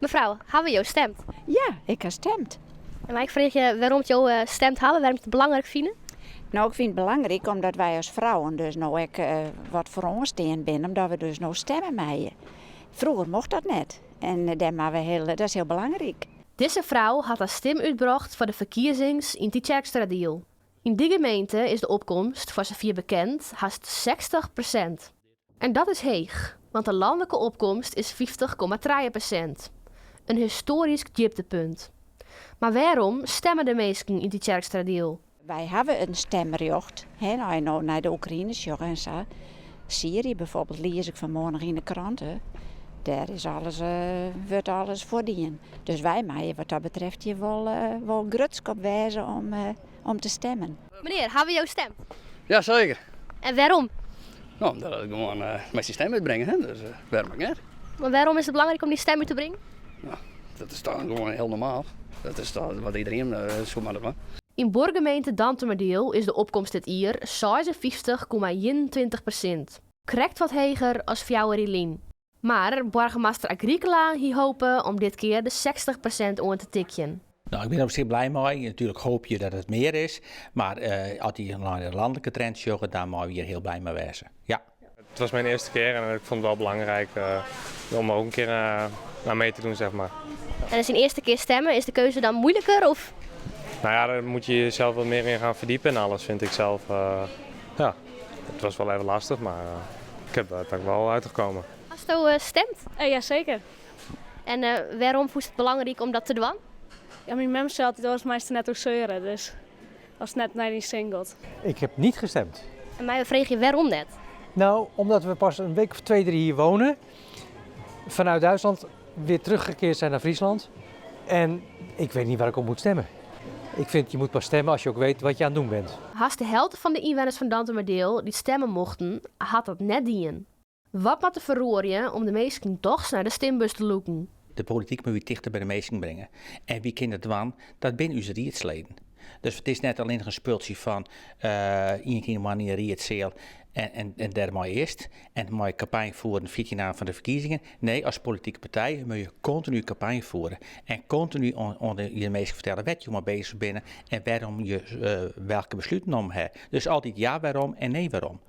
Mefrou, hawwe jo stimd? Ja, ik ha stimd. En mei ik freegje wêrom't jo stimd hawwe, wêrom't it belangryk fine? No, ik fyn it belangryk omdat wy as frouwen dus no ek wat foaroansteand binne, omdat we dus no stimme meie. Froeger mocht dat net en dêr moatte we hiel, dat is hiel belangryk. Dizze frou hat har stim útbrocht foar de ferkiezings yn Tytsjerksteradiel. Yn dy gemeente is de opkomst, foar safier bekend, hast 60%. En dat is heech, want de lanlike opkomst is 50,3%. In histoarysk djiptepunt. Mar wêrom stemme de minsken yn Tytsjerksteradiel? Wy hawwe in stemrjocht, hè, as je no nei de Oekraïne sjogge en sa. Syrië bijvoorbeeld lies ik fanmoarn noch yn de krante. Dêr is alles, wurdt alles foar dien. Dus wy meie wat dat betreft hjir wol, wol grutsk op wêze om, om te stemmen. Menear, hawwe jo stimd? Ja, seker. En wêrom? No, omdat it gewoan mei syn stim útbringe, hè? Dus wêrom ek net? Mar wêrom is it belangryk om dy stim út te bringen? No, dat is toch gewoan hiel normaal. Dat is toch wat iedereen soe moatte dwaan. Yn buorgemeente Dantumadiel is de opkomst dit jier 56,21%. Krekt wat heger as fjouwer jier lyn. Mar boargemaster Agricola hie hope om dit kear de 60% oan te tikjen. No, ik bin der op sich blij mei. Natuerlik hoopje je dat it mear is, mar as je nei de lanlike trend sjogge, dan meie we hjir hiel blij mei wêze. Ja. Het was mijn eerste keer en ik vond het wel belangrijk om ook een keer aan mee te doen, zeg maar. En is dyn earste kear stimmen, is de keuze dan muoiliker? Of? Nou ja, daar moet je jezelf wat meer in gaan verdiepen en alles, vind ik zelf. Ja, het was wel even lastig, maar ik heb er uiteindelijk wel uitgekomen. Hasto stimd? Ja, zeker. En wêrom fûnst it belangryk om dat te dwaan? Ja, myn mem sei altyd, oars meist der net oer seure, dus as it net nei dyn sin giet. Ik heb niet gestemd. En mei we freegje wêrom net? Nou, omdat we pas een week of twee, drie hier wonen. Vanuit Duitsland weer teruggekeerd zijn naar Friesland. En ik weet niet waar ik op moet stemmen. Ik vind, je moet pas stemmen als je ook weet wat je aan het doen bent. Hast de helte fan de ynwenners fan Dantumadiel dy't stimme mochten, hat dat net dien. Wat moat der feroarje om de minsken dochs nei de stimbus te lûken? De polityk moat wy tichter by de minsken bringe. En wie kin dat dwaan? Dat binne ús riedsleden. Dus it is net allinnich in spultsje fan ien kear yn 'e moanne yn de riedseal en en dêrmei is 't. En mei kampanje fieren 14 dagen foar de ferkiezingen. Nee, as politike partij moatte je kontinu kampanje fiere. En kontinu oan de minsken fertelle wêr't jo mei bezich binne en wêrom je welke besluten nommen ha. Dus altyd ja wêrom en nee wêrom.